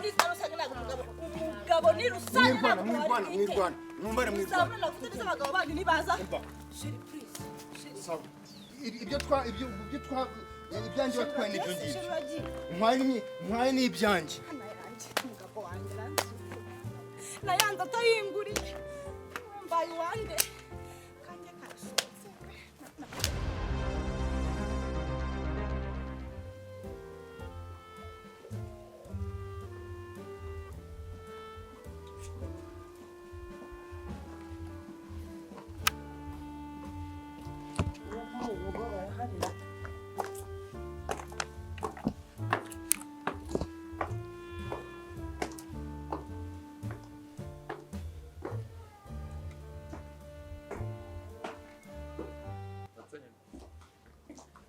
ni rusange, ntabwo umugabo ni rusange. Mwirwana. Ntabwo Mwirwana. wari bwite. Mwirwana, mwumbare, mwirwana. Uzabona navuze neza, abagabo banyu nibaza. Umva. Chéri, please, chéri. Sawa. Ibyo twa ibyanjye watwaye nibyo Chéri, ngibyo. uragiye. Ntwaye n'ibyanjye. Hano yanjye, umugabo wanjye aransuka, nayanze atayinguriye. Mbaye uwande kanjye karasohotse. Muri uru rugo baraharira.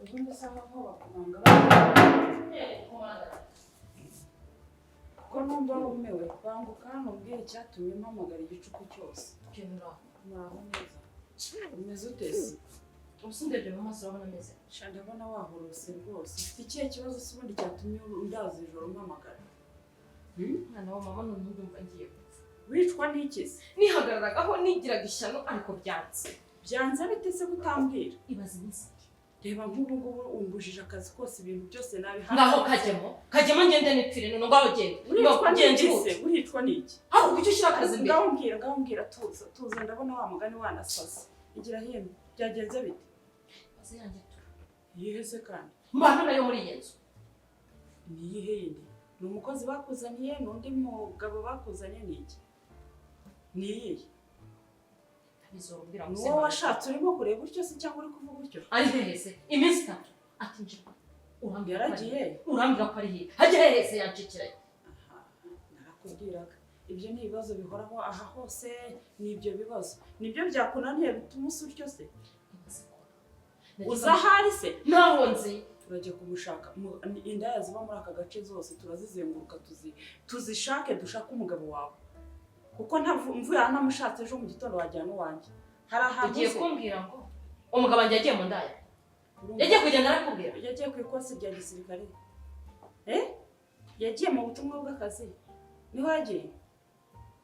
Ubundi se aho bakomanga, ko numva wumiwe? Banguka hano umbwire icyatumye mpamagara igicuku cyose. Muraho neza, umeze ute se? Ubu ndebye mu maso urabona ameze? Sha, ndabona wahorose rwose. Ufite ikihe kibazo se ubundi cyatumye undaza ijoro umpamagara? Mwana wa mama, none ndumva ngiye gupfa. Wicwa n'iki se? Nihagararagaho, nigiraga ishyano, ariko byanze. Byanze bite se kutambwira? Ibaze iminsi 2. Reba nk'ubu ngubu umbujije akazi kose, ibintu byose nabi. Ngaho kajyemo, kajyemo, ngende nipfire none. Ngaho genda. Uricwa Genda. n'iki se? Ihute. Uricwa n'iki? Ahubwo icyo ushyira akazi imbere. Ngaho mbwira, ngaho mbwira. Tuza, tuza, ndabona wa mugani wanasaze. Igira hino, byagenze bite? Maze yanjye tu. Iyihe se kandi? Mbana nayo muri iyi nzu. Ni iyihe yindi? Ni umukozi bakuzaniye? Ni undi mugabo bakuzaniye? Ni iki? Ni iyihe? Bizobwira Ni uwo washatse urimo kureba utyo se, cyangwa uri kuvuga utyo? Ari hehe se? Iminsi 3 atinjira, urambwira ko ari Yaragiye. Urambwira ko ari hehe? Hajya hehe se yancikirayo? Aha, narakubwiraga, ibyo ni ibibazo bihoraho aha hose. Ni ibyo bibazo nibyo byakunaniye bituma usa utyo se? Ibaze ko Uza ahari se? Ntaho nzi. Turajya kumushaka. Indaya ziba muri aka gace zose turazizenguruka, tuzishake, dushake umugabo wawe, kuko mvuye aha ntamushatse, ejo mu gitondo wajyana uwanjye. Hari ahantu Ugiye uzi? kumbwira ngo umugabo wanjye yagiye mu ndaya? Urumva? Yagiye kugenda arakubwira? Yagiye ku ikosi rya gisirikare, eh, yagiye mu butumwa bw'akazi, niho yagiye,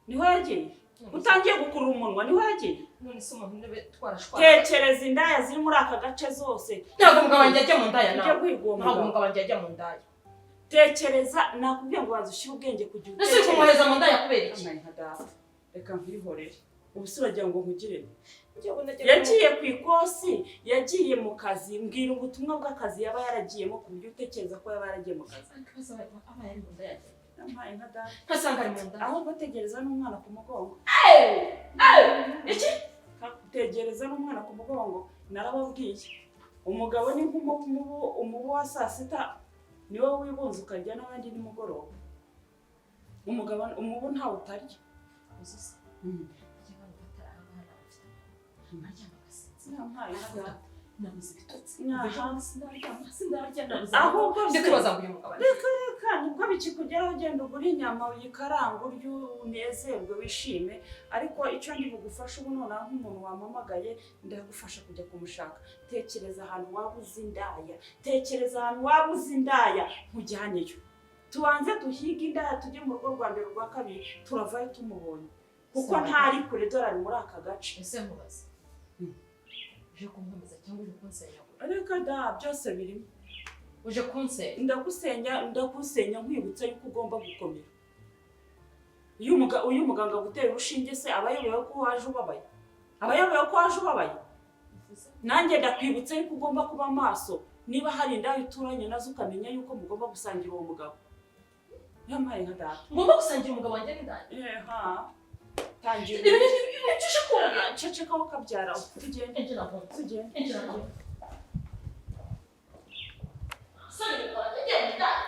niho yagiye. Utangiye gukurura umunwa, niho yagiye. None se umuntu ntebe twarashwana? Tekereza indaya ziri muri aka gace zose. Ntabwo umugabo wanjye ajya mu ndaya. Ujye Nawe guhiga uwo ntabwo mugabo. umugabo wanjye ajya mu ndaya. Tekereza, nakubwiye ngo banza ushyire ubwenge ku gihe. Ese uri kumwohereza mu ndaya kubera iki? Amaye nka data, reka nkwihorere. Ubu se uragira ngo nkugire? Njyewe nagiye. Yagiye ku ikosi, yagiye mu kazi. Mbwira ubutumwa bw'akazi yaba yaragiyemo ku buryo utekereza ko yaba yaragiye mu kazi. Ariko abaye ari mu ndaya? Yampaye nka data. Ntasanga ari mu ndaya. Ahubwo tegereza n'umwana ku mugongo. Iki? Tegereza n'umwana ku mugongo. Narababwiye, umugabo ni nk'umubu, umubu wa saa sita niwo wibunza ukarya n'abandi nimugoroba. Umugabo umubu ntawe utarya. Uzi se, iyo abantu batari aha ngaha, ntabwo mfite amahoro, nkaryama ngasinzira. Yampaye nka data. Nabuze ibitotsi. Aha. Ejo sindaryama, sindarya, nabuze. Ahubwo se Ndi kwibaza ngo uyu mugabo ari Reka, reka, nibwo bikikugeraho. Ugenda ugura inyama uyikaranga, urye, unezerwe, wishime. Ariko icyo ndi bugufashe ubu nonaha, nk'umuntu wampamagaye, ndagufasha kujya kumushaka. Tekereza ahantu waba uzi indaya, tekereza ahantu waba uzi indaya, nkujyaneyo, tubanze duhige indaya, tujye mu rugo rwa mbere, rwa kabiri, turavayo tumubonye, kuko ntari kure, dore ari muri aka gace. Ese nkubaze, uje kunkomeza cyangwa uje kunsenya? Reka da, byose birimo. Uje kunsenya? Ndagusenya, ndagusenya nkwibutsa yuko ugomba gukomera. Iyo umuganga agutera urushinge se, aba ayobewe ko waje ubabaye? Aba ayobewe ko waje ubabaye? Nanjye ndakwibutsa yuko ugomba kuba maso, niba hari indaya uturanye nazo, ukamenya yuko mugomba gusangira uwo mugabo. Yampaye nka data. Ngomba gusangira umugabo wanjye n'indaya? Eha, tangira. Ibi ni byo uje kumbwira? Ceceka kabyara, tugende. Injira mu nzu. Tugende. Injira mu nzu. Sore, umugabo wanjye agiye mu ndaya?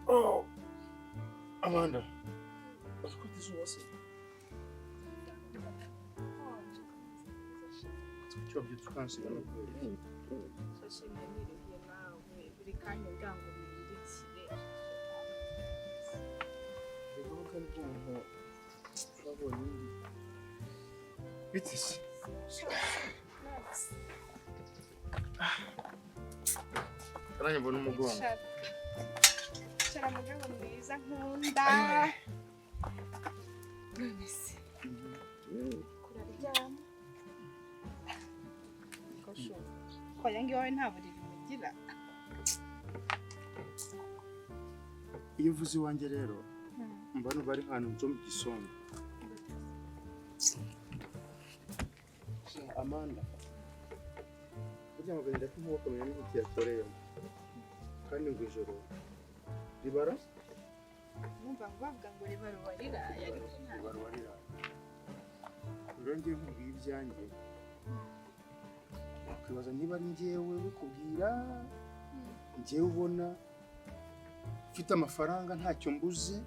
Oh, Amanda, uzi ko izuba se? Kuki wabyutse ukansiga no kubera iki? Shashimye nirihiye nawe buri kanya umbwira ngo niyirikire. Reka ko ari bwo umuntu wabonye undi. Bite se? Nanjye mbona umugongo. Icara mugabo mwiza nkunda. None se kuraryama? Koya ngiwawe nta buriri mugira. Iyo uvuze iwanjye rero mba numva ari ahantu nzo mu gisonga. Amanda, burya ngo agahinda k'inkuba kamenya n'igiti yatoreyemo, kandi ngo ijoro ribara Numva ngo bavuga ngo ribara uwariraye, ariko nta ribara uwariraye. Rero ngiye nkubwiye ibyanjye, wakwibaza niba ari njyewe bikubwira, njyewe ubona mfite amafaranga ntacyo mbuze.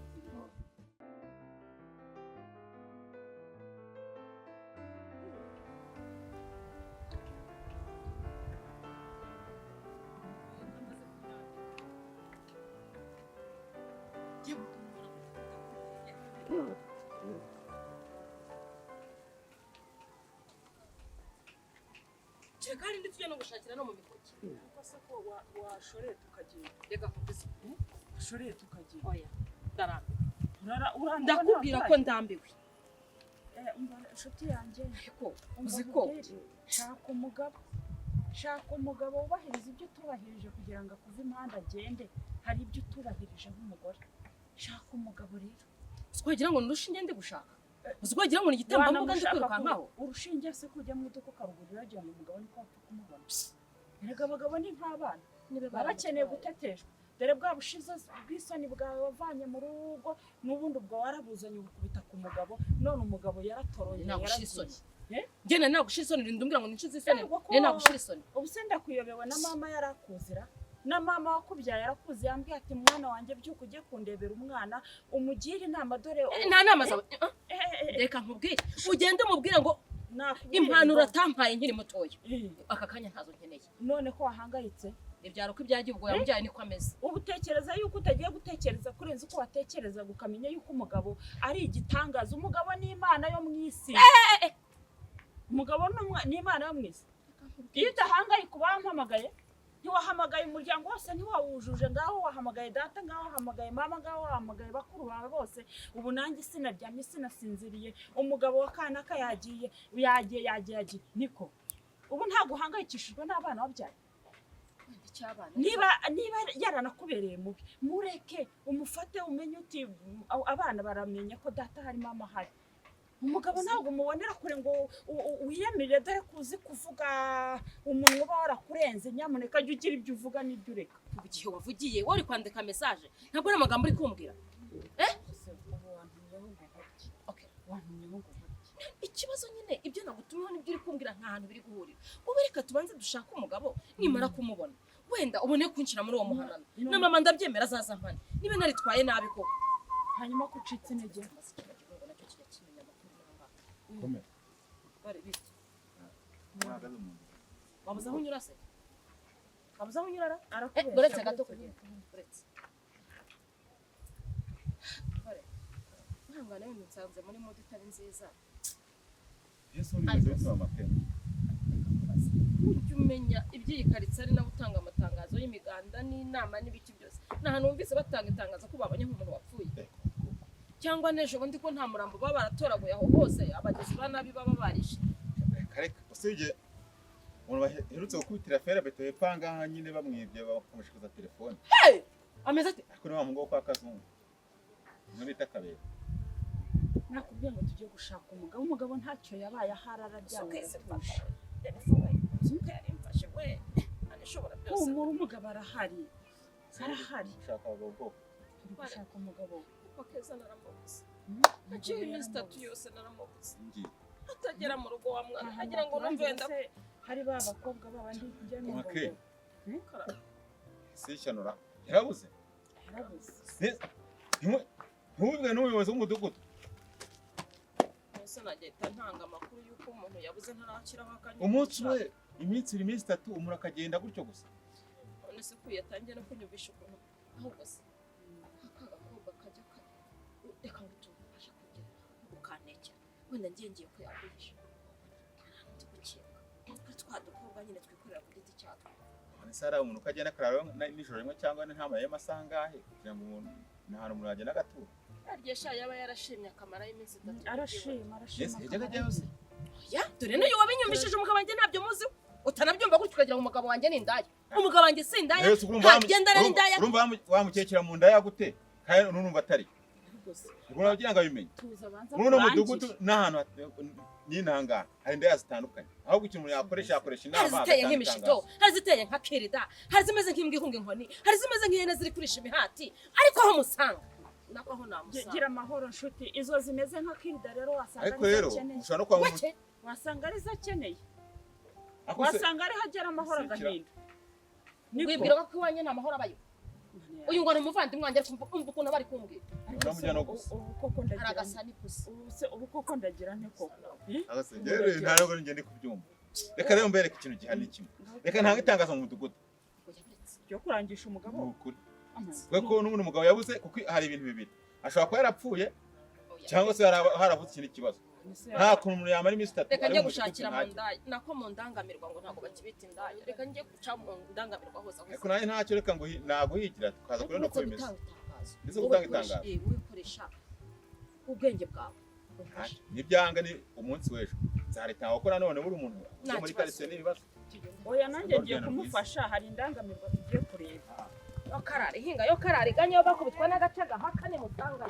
Kandi ndi tujya no gushakira no mu mikoki. Kuko se ko washoreye tukagenda. Reka nkubize. Washoreye tukagenda. Oya, ndarambiwe. Urandeba Ndakubwira ko ndambiwe. Umva inshuti yanjye. Ko uzi ko shaka umugabo. Shaka umugabo wubahiriza ibyo utubahirije kugira ngo akuve impande agende. Hari ibyo utubahirije nk'umugore. Shaka umugabo rero. Uzwagira ngo nurushinge ndi gushaka. Uzwagira ngo ni igitambambuga ndi kwirukankaho. Urushinge se kujya mu iduka ukarugurira wagira ngo umugabo niko wapfa kumubona. Erega abagabo ni nk'abana. Baba bakeneye guteteshwa. Dore bwa bushize bw'isoni bwawe wavanye mu rugo n'ubundi ubwo warabuzanye ubukubita ku mugabo, none umugabo yaratoroye. Nagushira isoni. Njye nari nagushira isoni, rinda umbwira ngo nishize isoni. Nari nagushira isoni. Ubu se ndakuyobewe na mama yarakuzira. Na mama wakubyaye yarakuze, yambwiye ati mwana wanjye byuka ujye kundebera umwana umugire inama dore. Nta nama zawe. Reka nkubwire, ugende umubwire ngo impanuro atampaye nkiri mutoya. Aka kanya ntazo nkeneye. None ko wahangayitse? Ibyaro ko ibyagiye ubwo yamubyaye niko ameze. Ubu utekereza yuko utagiye gutekereza kurenza uko watekerezaga, ukamenya yuko umugabo ari igitangaza. Umugabo ni Imana yo mu isi. Umugabo ni Imana yo mu isi. Iyo udahangayika uba wampamagaye, ntiwahamagaye umuryango wose, ntiwawujuje, ngaho wahamagaye data, ngaho wahamagaye mama, ngaho wahamagaye bakuru bawe bose. Ubu nanjye sinaryamye, sinasinziriye, umugabo wa kanaka yagiye yagiye yagiye yagiye. Niko ubu ntabwo uhangayikishijwe n'abana wabyaye. Niba yaranakubereye mubi, mureke umufate, umenye uti abana baramenya ko data hari mama hari. Umugabo ntabwo umubonera kure ngo wiyemerere, dore ko uzi kuvuga umunwa uba warakurenze. Nyamuneka jya ugira ibyo uvuga n'ibyo ureka. Kuva igihe wavugiye wari kwandika message, ntabwo ari amagambo uri kumbwira. Ikibazo nyine ibyo nagutumiho nibyo uri kumbwira nta hantu biri guhurira. Wowe reka tubanze dushake umugabo, nimara kumubona wenda ubone kunshyira muri uwo muhanano. Na mama ndabyemera azaza mpane niba naritwaye nabi koko. Hanyuma ko ucitse intege. Wabuze aho unyura se? Wabuze aho unyura ra? Uretse gato kugenda. Uretse. Ihangane wenda nsanze muri mode itari nziza. Yesu uri mwiza wese w'amapema. Ujya umenya iby'iyi karitsiye ari nawe utanga amatangazo y'imiganda n'inama n'ibiki byose. Nta hantu wumvise batanga itangazo ko babonye nk'umuntu wapfuye. Cyangwa n'ejo bundi ko nta murambo baba baratoraguye aho hose abagizi ba nabi baba barishe. Reka usibye umuntu baherutse gukubitira fera beto hepfo aha ngaha nyine bamwibye bakamushikuza telefone. Ameze ate? Ariko ni wa muhungu wo kwa Kazungu. Umwe bita Kabera. Nakubwiye ngo tujye gushaka umugabo, umugabo ntacyo yabaye ahari araryamye aratuje. Humura umugabo arahari. Arahari. Gushaka abagabo bwoko. Turi gushaka umugabo. Kuko Keza naramubuze. Haciyeho iminsi itatu yose naramubuze. Atagera mu rugo wa mwana agira ngo numve wenda hari ba bakobwa babandi njya numva. Si ishyano yarabuze. Yarabuze. Ntubibwe n'umuyobozi w'umudugudu. Ese nagenda ntanga amakuru y'uko umuntu yabuze ntarakiraho akanya. Umunsi umwe, iminsi ibiri, iminsi itatu, umuntu akagenda gutyo gusa. None se ko yatangiye no kunyumvisha ukuntu ahubwo se aka gakobwa kajya reka ngo tubashe kugera ukantekera wenda ngiye kuyagurisha. Twa dukobwa nyine twikorera ku giti cyatwo. None se hari umuntu ukagenda akarara nijoro rimwe cyangwa ntamaye amasaha angahe kugira ngo umuntu ni ahantu umuntu yagenda agatura. Yaryo sha yaba yarashimye akamara y'iminsi 3. Arashima arashima. Yes, yajyaga ajyayo se. Ya, dore n'uyu wabinyumvishije umugabo wanjye ntabyo muzi. Utanabyumva gutyo ukagira ngo umugabo wanjye ni indaya. Umugabo wanjye si indaya. Ntagenda ari indaya. Urumva wamukekera mu ndaya gute? Kandi urumva atari. Ubwo nagira ngo abimenye. Tuza banza. Muri uno mudugudu n'ahantu n'intangana hari indaya zitandukanye. Ahubwo ikintu umuntu yakoresha yakoresha inama. Hari ziteye nk'imishito, hari ziteye nka kirida, hari zimeze nk'imbwa ihunga inkoni, hari zimeze nk'ihene ziri kurisha imihati. Ariko aho musanga nako aho namusanga. Gira amahoro nshuti, izo zimeze nka kirida rero wasanga ariko rero ushobora no kwa wasanga ari zakeneye. Wasanga ari hagera amahoro agahinda. Wibwira ko iwanjye nta mahoro abayo. Uyu ngo ni umuvandimwe wanjye ariko umva ukuntu bari kumbwira. Ubu koko ndagira aragasa n'ipusi. Ubu koko ndagira nte koko. Agasa rero ntabwo njye ndi kubyumva. Reka rero mbereke ikintu gihari kimwe. Reka ntange itangazo mu mudugudu. Ryo kurangisha umugabo. Ukuri. Kuko n'ubundi umugabo yabuze kuko hari ibintu bibiri. Ashobora kuba yarapfuye cyangwa se haravutse ikindi kibazo. Nta kuntu umuntu yamara iminsi 3. Reka njye gushakira mu ndaya. Nako mu ndangamirwa ngo ntabwo bakibita indaya. Reka njye guca mu ndangamirwa hose aho. Ariko nanjye ntacyo reka ngo naguhigira tukaza kureba uko bimeze. Ndetse gutanga itangazo. Wikoresha ubwenge bwawe. Nibyanga ni umunsi w'ejo. Nzaritanga kuko nanone buri umuntu muri karitsiye n'ibibazo. Oya nanjye ngiye kumufasha hari indangamirwa tugiye kureba. Yo karare hinga yo karare ganyo bakubitwa n'agace gahaka ni mutanga.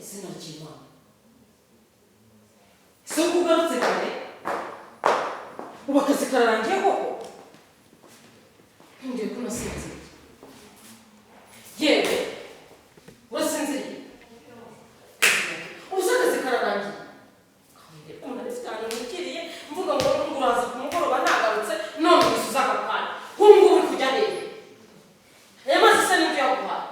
Izina ry'Imana. Se ugarutse kare? Ubu akazi kararangiye koko? Ntumbwire ko unasinziriye. Yewe, urasinziriye? Ubu se akazi kararangiye? Kambwira ko umuntu afite ahantu nikiriye, mvuga ngo uraza ku mugoroba nagarutse, none ubisubiza aka kanya. Nk'ubu ngubu uri kujya hehe? Aya mazi se n'ibyo yaguhaye?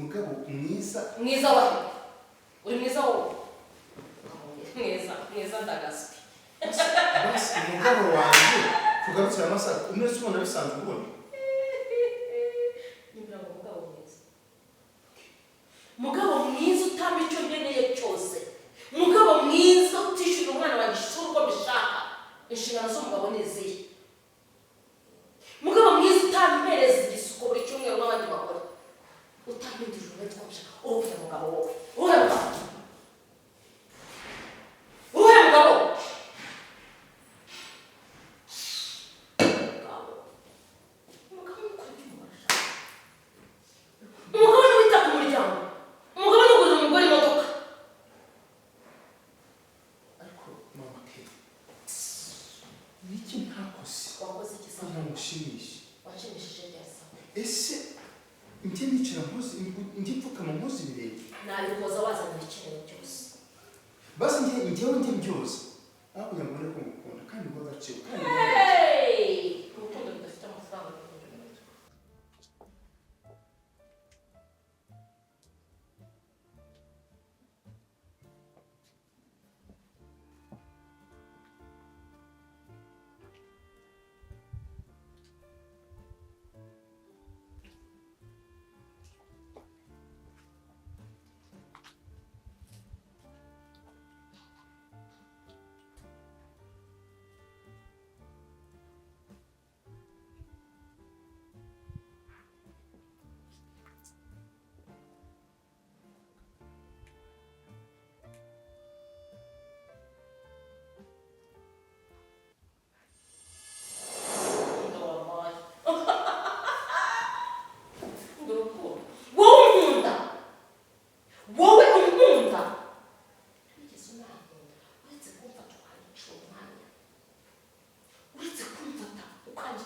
Mugabo mwiza mwiza wahe uri mwiza wowe mwiza mwiza ndagaswi basi umugabo wanjye kugarukira amasaha umwe se ubona bisanzwe ubona nyumvira ngo mugabo mwiza mugabo mwiza utamba icyo nkeneye cyose mugabo mwiza utishyurira umwana wanjye ishuri uko mbishaka inshingano z'umugabo ni izihe mugabo mwiza utampereza igisuko buri cyumweru n'abandi bagore utampindurira umwete uko mbishaka uruhe mugabo wowe uruhe mugabo uruhe mugabo mugabo umugabo ni ukora ibyo umugore ashaka umugabo ni wita ku muryango umugabo ni ugurira umugore imodoka ariko mama ke niki ntakoze wakoze iki se ntamushimishe washimishije ryasa ese njye nicara nkoze njye mfukama nkoze ibirenge nabikoza wazana ibikenewe byose basi njyewe njye mbyoza aho kugira ngo mbone ko ngukunda kandi nguhe agaciro kandi urukundo rudafite amafaranga.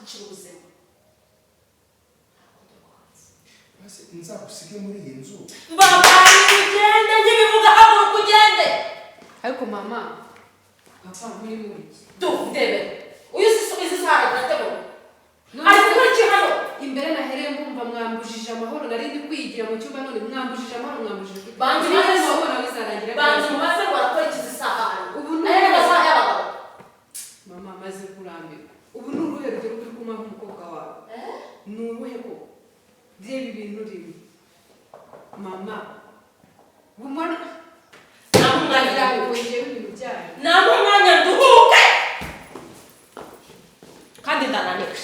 Akanyicira ubuzima. Basi nzagusige muri iyi nzu. Mbabaye, ugende, nkibivuga haguruka ugende. Ariko mama, papa, muri iki? Du, ndebe uyu izi saha irategura ari gukora iki hano? Imbere nahereye mbumva mwambujije amahoro. Nari ndi kwiyigira mu cyumba, none mwambujije amahoro, mwambujije. Banza Niba umaze- amahoro bizarangira. Banza umubaze ngo arakora iki izi saha hano? Ubu ni Aya ni amasaha y'abagabo. Mama, maze kurambirwa. Ubu ni uruhe rugero uri kumuha umukobwa wawe? Ni uruhe koko? Reba ibintu urimo, mama, gumana. Nta mwanya nduhuke. Ngewe ibintu byayo. Nta mwanya nduhuke, kandi ndananiwe.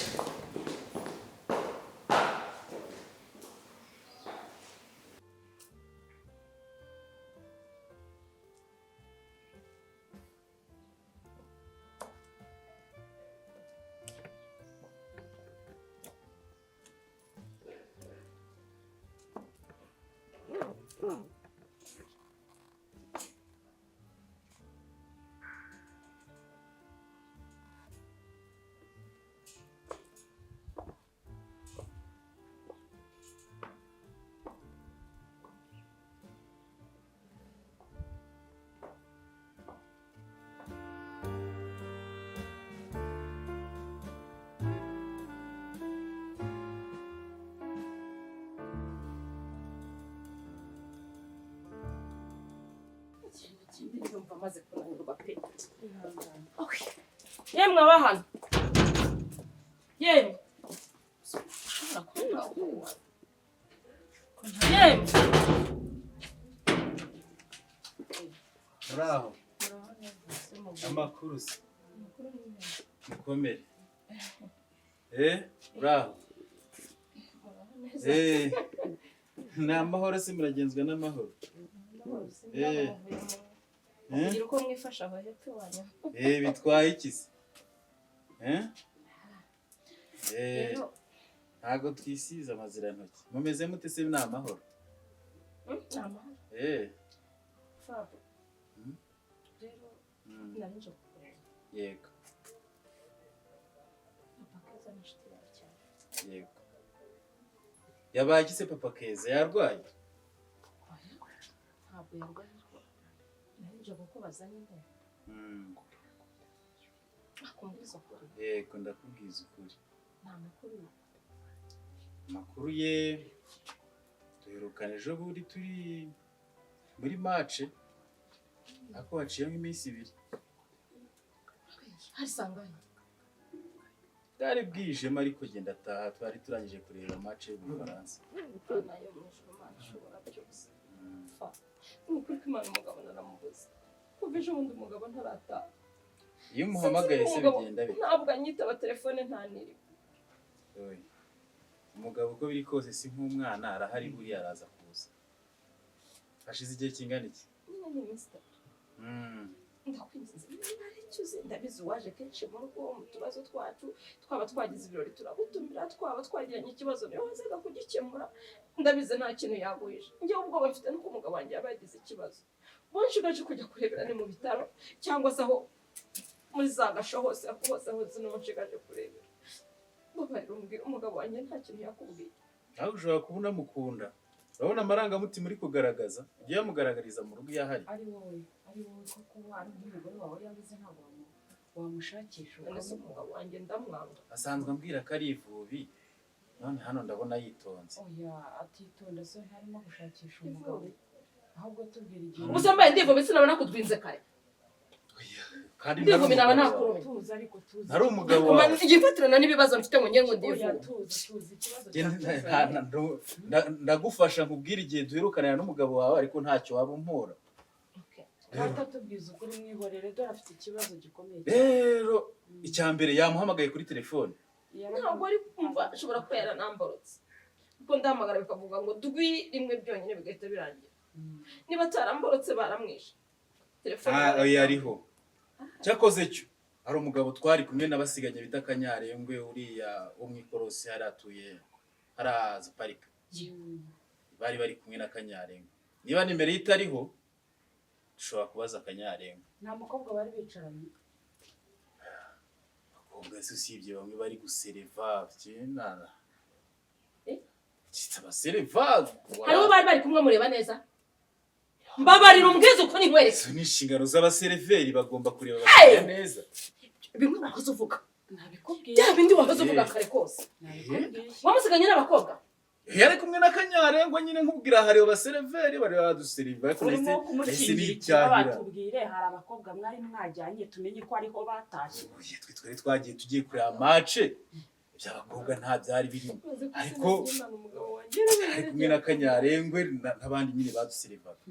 Ndumva maze kunanirwa pe. Okay. Yemwe abahano, yemwe ushobora kubona, yemwe. Muraho, amakuru se? Mukomere. Muraho, ni amahoro se? Muragenzwa n'amahoro? Kugira uko mwifasha aho hepfo iwanyu. Bitwaye iki se? Rero Ntabwo twisize amazirantoki. Mumeze mute se? Ni amahoro? Ni amahoro. Fab, rero nari nje kukureba. Yego. Papa Keza ni inshuti yawe cyane. Yego. Yabaye iki se papa Keza? Yarwaye? Oya, ntabwo yarwaye, ariko nari nje kukubaza nyine. Akumbwiza ukuri. Yego, ndakubwiza ukuri. Nta makuru ye? Amakuru ye, duherukana ejo bundi turi muri match, ariko haciyemo iminsi 2. Hari sangahe? Bwari bwijemo, ariko genda ataha, twari turangije kureba match y'Ubufaransa. Imana yo mu ijuru, Imana ishobora byose. Fa, ni ukuri ko Imana, umugabo naramubuze kuva ejo bundi, umugabo ntarataha. Iyo umuhamagaye se Sinzi umugabo, bigenda bite? Ntabwo anyitaba telefone, ntaniriwe. Oya. Umugabo uko biri kose si nk'umwana, arahari, buriya araza kuza. Hashize igihe kingana iki? Nyine ni iminsi 3. Ndakwinginze, niba hari icyo uzi, ndabizi waje kenshi mu rugo mu tubazo twacu, twaba twagize ibirori turagutumira, twaba twagiranye ikibazo niyo wazaga kugikemura, ndabizi nta kintu yaguhisha. Njyewe ubwoba mfite nuko umugabo wanjye yaba yagize ikibazo. Bunshigaje kujya kurebera ni mu bitaro cyangwa se aho muri za gasho, hose hose hose niho nshigaje kurebera. Babarira umbwira, umugabo wanjye nta kintu yakubwiye? Nawe ushobora kuba unamukunda. Urabona amarangamutima uri kugaragaza, ujye uyamugaragariza mu rugo iyo ahari. Ari wowe koko, ari nk'umugore wawe yabuze, ntabwo wamushakisha? None se Ukamubona? umugabo wanjye ndamwanga? Asanzwe ambwira ko ari ivubi, none hano ndabona yitonze. Oya, atitonda se harimo gushakisha umugabo? Ahubwo tubwira igihe. Ubu se mbaye ndivubi sinabona kudwinze kare? Kandi Ndivubi naba ntari umugabo wawe. nakurumye. Tuzi, ariko tuzi. Ntari umugabo wawe. Igifatirana n'ibibazo mfite ngo njye ngo Oya, ndivuge. tuzi, tuzi ikibazo Njye cyakuzanye. ndagufasha nkubwire igihe duherukanira n'umugabo wawe, ariko ntacyo waba umpora. Data, tubwize ukuri, mwihorere, dore afite ikibazo gikomeye cyane. Rero icya mbere, yamuhamagaye kuri telefone? Ntabwo ari kumva, ashobora kuba yaranambarutse, kuko ndahamagara bikavuga ngo dwi rimwe byonyine bigahita birangira. Niba atarambarutse baramwishe telefone. Ah, oya, ariho. Cyakoze cyo hari umugabo twari kumwe n'abasiganye bita Kanyarengwe, uriya wo mu ikorosi hari atuye haraza parika. Bari bari kumwe na Kanyarengwe. Niba nimero ye itariho, dushobora kubaza Kanyarengwe. Nta mukobwa bari bicaranye? Abakobwa Abakobwa se usibye bamwe bari gusereva byinana. Eh? Kitse abasereva. Hari uwo bari bari kumwe mureba neza? Mbabarira umbwize uko ninkwereke. Izo ni inshingano z'abaseriveri, bagomba kureba abakiriya neza. Bimwe wahoze uvuga. Nabikubwiye. Bya bindi wahoze uvuga kare kose. Nabikubwiye. Wamusiganye n'abakobwa? Yari kumwe na Kanyarengwa nyine nkubwira, hari abaseriveri bari baduseriva, ariko Urimo nahise kumukingira ikiba, nicyahira. batubwire hari abakobwa mwari mwajyanye, tumenye ko ariho batashye. Oya, twe twari twagiye tugiye kureba match, iby'abakobwa nta byari birimo, ariko ari kumwe na Kanyarengwe n'abandi nyine baduserivaga.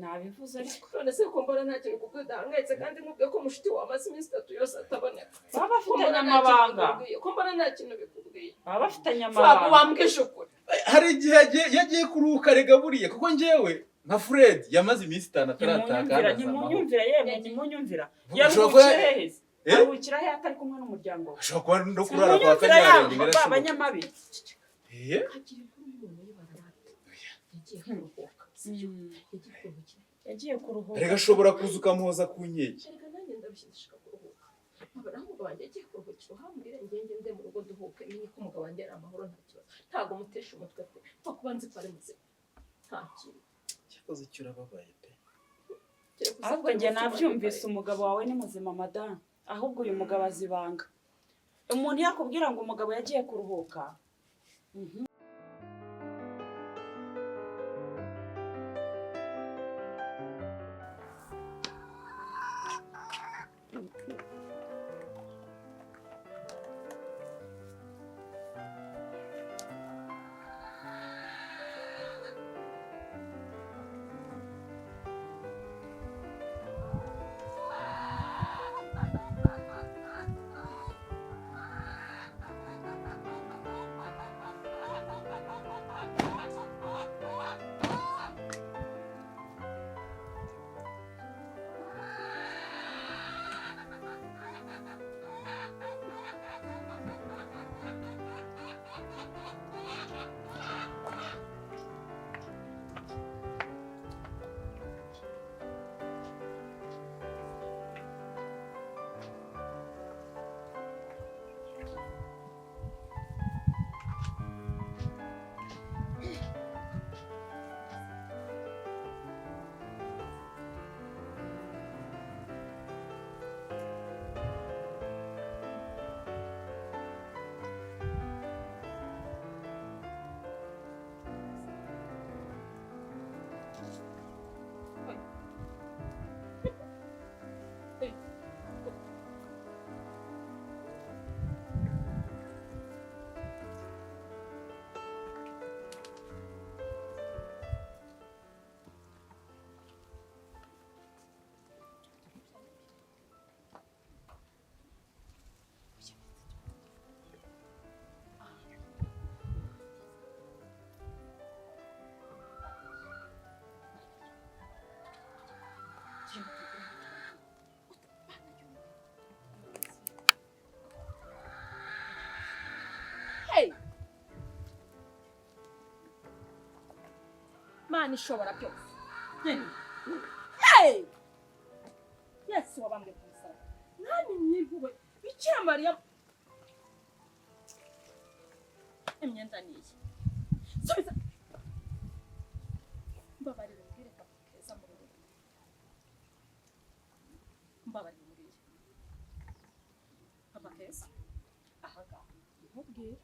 Nabivuze ariko. None se ko mbona nta kintu kubwo udahangayitse, kandi nkubwiye ko mushiti wawe amaze iminsi 3 yose ataboneka? Baba Ko bafitanye mbona nta kintu amabanga. bikubwiye, ko mbona nta kintu bikubwiye. Baba bafitanye Fabu, amabanga. wambwije ukuri. Hari igihe yagiye kuruhuka rega buriya, kuko njyewe nka Fred yamaze iminsi 5 atarataha kandi Ntimunyumvira, azamaho. ntimunyumvira yemwe, ntimunyumvira. Ushobora kuba- Yaruhukira hehe? Eh? Aruhukira he atari kumwe n'umuryango we? Ashobora kuba no kurara kwa Ntimunyumvira Kanyarengwe, yamba birashoboka. abanyamabi. Eh? Hagira inkuru y'umuntu y'ibarabara yagiye kuruhuka, sibyo? Yagiye kuruhukira. Yagiye kuruhuka. Rega ashobora kuza ukamuhoza ku nkeke. Erega nanjye ndabishaka kuruhuka. Nkabona aho umugabo wanjye agiye kuruhukira, uhambwire ngenge nde mu rugo nduhuke, menye ko umugabo wanjye ari amahoro, nta kibazo. Ntabwo mutesha umutwe pe, pfa kuba nzi ko ari muzima, nta kintu. Cyakoze icyo urababaye pe. Kereka uzi Ahubwo ko njye umutima nabyumvise, wanjye umugabo wawe ni muzima madamu, ahubwo uyu mugabo azibanga. Umuntu yakubwira ngo umugabo yagiye kuruhuka. Hey! Mana ishobora byose. Hey! Yesu wabambwe ku musaraba. Mwami nyimpuhwe, Bikira Mariya. Imyenda ni iyi. Subiza. Mbabarira umbwire papa Keza mu rugo. Mbabarira umbwire. Papa Keza. Aha ngaha. Nkubwire.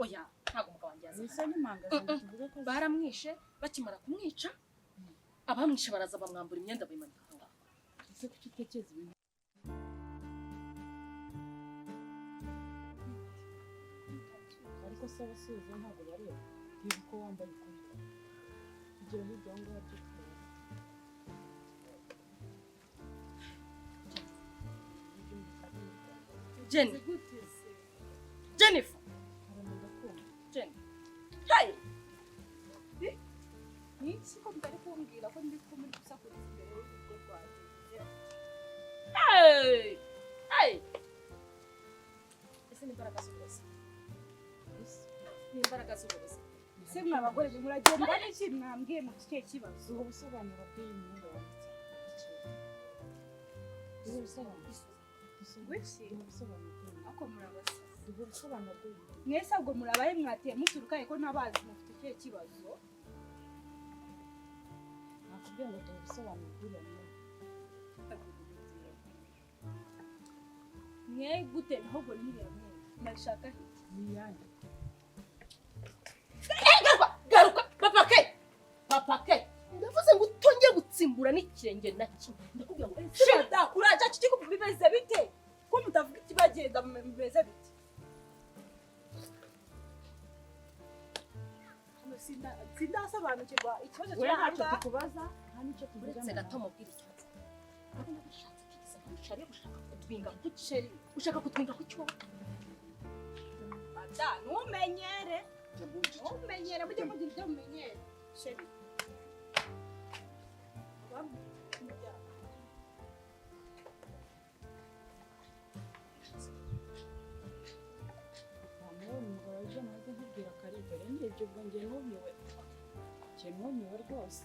Oya, ntabwo umugabo wanjye yaza. Izo ni impanga tuvuge ko Baramwishe, bakimara kumwica abamwishe baraza bamwambura imyenda bayimanika aho ngaho. Ese kuki utekereza ibintu? Ariko se abasubiza ntabwo bareba niba uko wambaye ikote kugira hirya aho ngaho byo kureba. Jenny. Jennifer. Jenny. Hey! Niki ko mutari kumbwira ko ndi ko muri gusakuriza imbere y'urugo rwanjye? Hey! Hey! Ese ni imbaraga z'uburozi. Ni imbaraga z'uburozi. Se mwa bagore mwe muragenda n'iki, mwambwiye mu kihe kibazo? Ubu busobanuro bw'iyi myenda wanditse, ubu busobanuro. Ngwiki? Duha ubusobanuro bw'uyu. Ako murabasa. Duha ubusobanuro bw'uyu. Mwese ahubwo murabaye, mwateye muturuka ko ntabazi, mufite ikihe kibazo? Nakubwiye ngo duha ubusobanuro bw'uriya mwenda. Mwe gute? Ahubwo n'iriya mwenda murashaka iki? Ni iyanyu. Garuka, garuka, papa ke, papa ke, ndavuze ngo utongeye gutsimbura n'ikirenge na kimwe, ndakubwira ngo Shada, uraja kiki? Bimeze bite ko mutavuga ikibagenda? Bimeze bite? Hano sindasobanukirwa ikibazo We kiri aha ntacyo ngaha. tukubaza, nta n'icyo tuvugana Uretse nawe. gato mubwire ikibazo. Urabona bishatse kigeze kwicara gushaka kutwinga ku chéri, ushaka kutwinga ku cyo? Mada, ntumenyere, ntumenyere, mujye mugira ibyo mumenyere. Chéri. Umuryango. Wa mugabo ejo nahoze nkubwira kare, dore nibyo. Ubwo njye numiwe, njye numiwe rwose.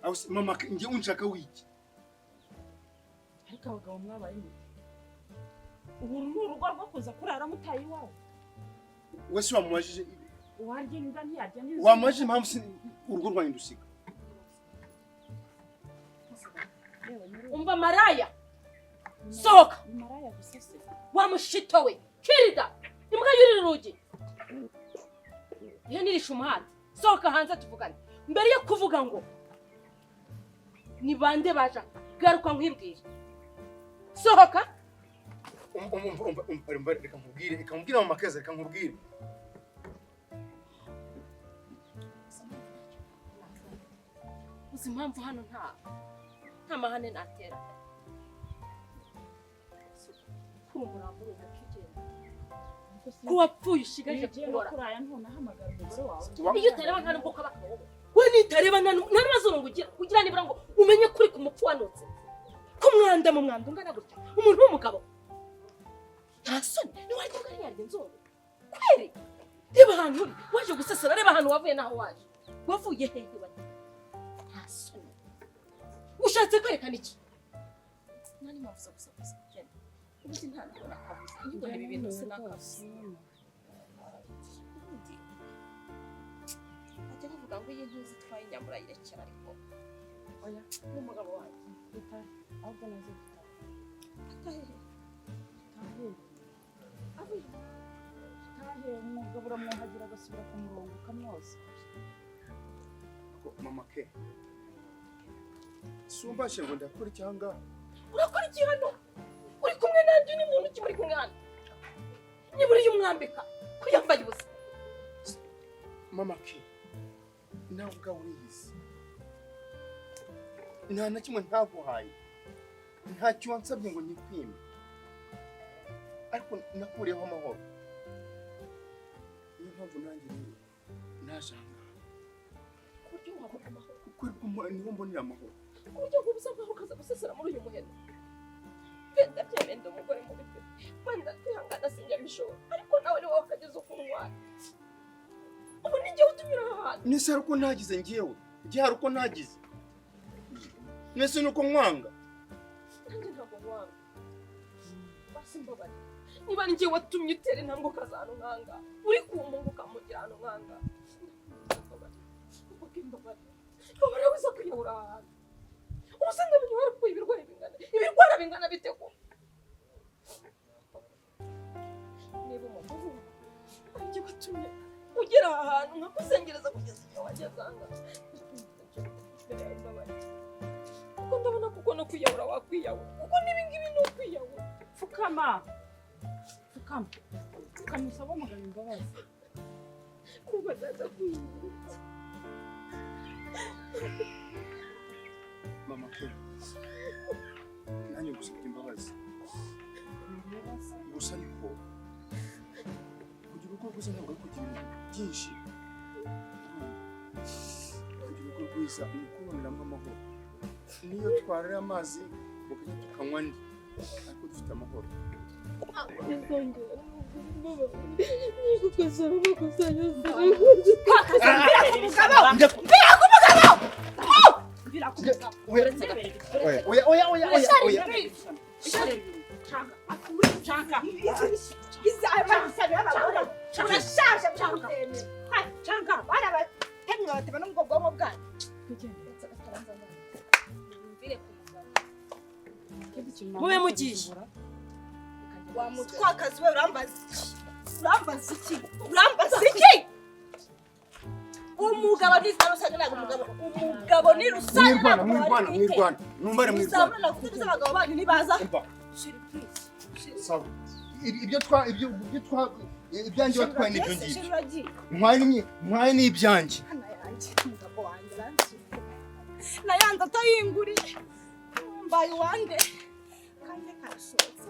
Aho se, mama, njye unshaka wiki? Ariko abagabo mwabaye mute? Ubu ni urugo rwo kuza kurara mutaye iwawe? Wese wamubajije? Uwarya imbwa ntiyarya n'inzu. Wamubajije impamvu urugo rwanjye ndusiga? Yewe, nyiri Umva maraya, sohoka. Ni maraya gusa se? Wa mushito we, kirida imbwa yurira urugi, ihene irisha umuhanda. Sohoka hanze tuvugane. Mbere yo kuvuga ngo ni bande baja, garuka nkwibwire. Sohoka. Umva, umva, umva, umva, umva, reka nkubwire, reka nkubwire, mama Keza, reka nkubwire. Uzi impamvu hano nta mahane natera? Kuri umurambo uri umuco ugenda ko wapfuye ushigaje Ugiye no kubora. kuraya ntunahamagara umugore wawe. Iyo utareba nta nubwo kaba wowe we nitareba, nta n'amazuru ngo ugira nibura ngo umenye kuri ku mupfu wanutse ko mwanda mu mwanda ungana gutya, umuntu w'umugabo nta soni, ntiwarya imbwa ntiyarya inzungu kweri. Reba ahantu uri waje gusesera, reba ahantu wavuye n'aho waje. Wavuye hehe? Wagiye nta soni, ushatse kwerekana iki? Nta n'impamvu zo gusakuza. Genda. Ubundi nta ntabwo nakavuze nkibona ibi bintu, sinakavuze. Ubundi bajya bavuga ngo iyi ntuzi itwaye inyama urayirekera, ariko Oya. n'umugabo wanjye. Dutahe ahubwo, naze dutahe. Atahe? Dutahe. Avuye. Dutahe, umugabo uramwuhagira agasubira ku murongo, ukamwoza. Ko, mama ke, sumbashe ngo ndakora icyanga. Urakora iki hano? Uri kumwe nanjye, ni muntu ki muri kumwe hano? Nibura iyo umwambika ko yambaye ubusa. Mama ke, nawe ubwawe uriyizi, nta na kimwe ntaguhaye, ntacyo wansabye ngo nyikwime, ariko nakuriyeho amahoro. Niyo mpamvu nanjye rero naje aha ngaha. Ku buryo wabona amahoro? Kuko niho mbonera amahoro. Ku buryo bw'ubusa bwawe ukaza gusesera muri uyu muheno? Wenda byemenda umugore mubi pe, wenda kwihangana sinjya mbishobora, ariko nawe ni wowe ukageza ukuntwara. Ubu ni njyewe utumira aha hantu. Nese hari uko ntagize? Njyewe njye hari uko ntagize? Nese nuko nkwanga? Nanjye ntabwo nkwanga. Basi mbabarira, niba ni njyewe watumye utera intambwe ukaza ahantu nkanga, uri kumpunga ukamugira ahantu nkanga. Mbabarira, mbabarira, wiza kwiyahura aha hantu. Ubu se ndamenya warapfuye ibirwara bingana, ibirwara bingana bite? Ko niba umugabo wanjye watumye ugera aha hantu nkakuzengereza kugeza igihe wageze aha ngaha, mbabarira, kuko ndabona kuko no kwiyahura wakwiyahura, kuko n'ibi ngibi ni ukwiyahura. Pfukama, pfukama, pfukama, usaba umugabo imbabazi. Kuba ndakwiyahura. Mama ke, nanjye ngusabye imbabazi. Gusa ariko kugira urugo rwiza ntabwo ari kugira ibintu byinshi. Kugira urugo rwiza ni ukuboneramo amahoro. Niyo twarira amazi bukajya tukanywa andi, ariko dufite amahoro. Bizongera gukosora amakosa yose. Mvira ku mugabo. Oya, oya, oya, oya, oya. Canga, canga. Urashaje mutemera. Canga. Barabatemye babatema no mu bwonko bwanyu. Mvire ku mugabo. Mube mugiye. Wa mutwakazi we, urambaza iki? Urambaza iki? Urambaza iki? Umugabo ni rusange, ntabwo umugabo ni rusange. Mwirwana. Ntabwo Mwirwana. bari bwite. Mwirwana, numbare mwirwana. Muzabona kuko abagabo banyu nibaza. Umva. Chéri, please. Chéri. Sawa, ibyo twa ibyanjye watwaye nibyo ngibyo. Chéri, uragiye. Ntwaye n'ibyanjye. Hano yanjye, umugabo wanjye aranshinze nayanze atayinguriye, mbaye uwande kandi karashobotse.